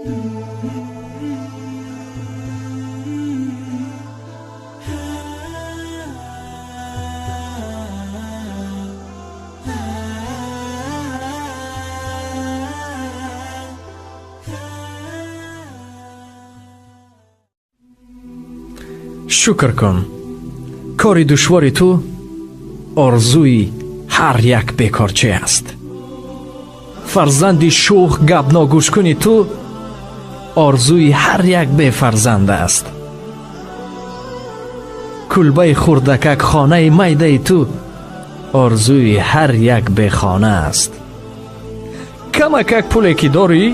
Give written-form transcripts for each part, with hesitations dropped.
Шукр кун. Кори душвори ту орзуи ҳар як бекорчӣ аст. Фарзанди шӯх гапногӯшкуни ту орзуи ҳар як бефарзанд аст. Кулбаи хурдакак хонаи майдаи ту орзуи ҳар як бехона аст. Камакак пуле ки дорӣ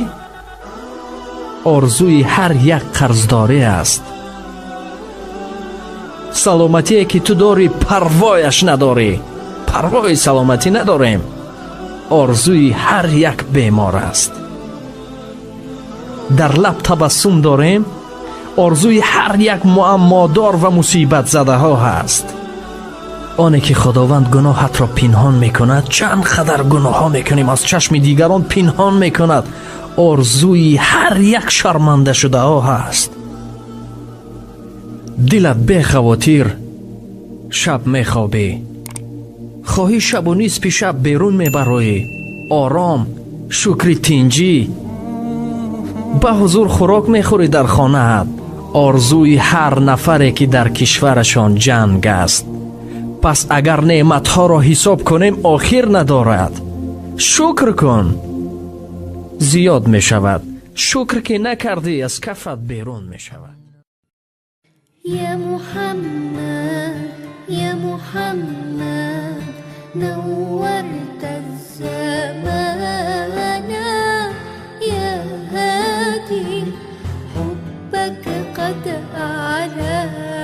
орзуи ҳар як қарздорӣ аст. Саломатие ки ту дорӣ парвояш надорӣ, парвои саломатӣ надорем, орзуи ҳар як бемор аст. Дар лаб табассум дорем, орзуи ҳар як муаммодор ва мусибатзадаҳо ҳаст. Оне ки Худованд гуноҳатро пинҳон мекунад, чанд қадар гуноҳҳо мекунем, аз чашми дигарон пинҳон мекунад, орзуи ҳар як шармандашудаҳо ҳаст. Дилат бехавотир шаб мехобӣ, хоҳӣ шабу нисфи шаб берун мебароӣ, ором, шукри тинҷӣ, ба ҳузур хӯрок мехӯрӣ дар хонаат. Орзуи ҳар нафаре ки дар кишварашон ҷанг аст. Пас агар неъматҳоро ҳисоб кунем, охир надорад. Шукр кун, зиёд мешавад. Шукр ки накардӣ, аз кафат берун мешавад. يا محمد يا محمد نورت الزمان، يا هادي حبك قد أعلانا.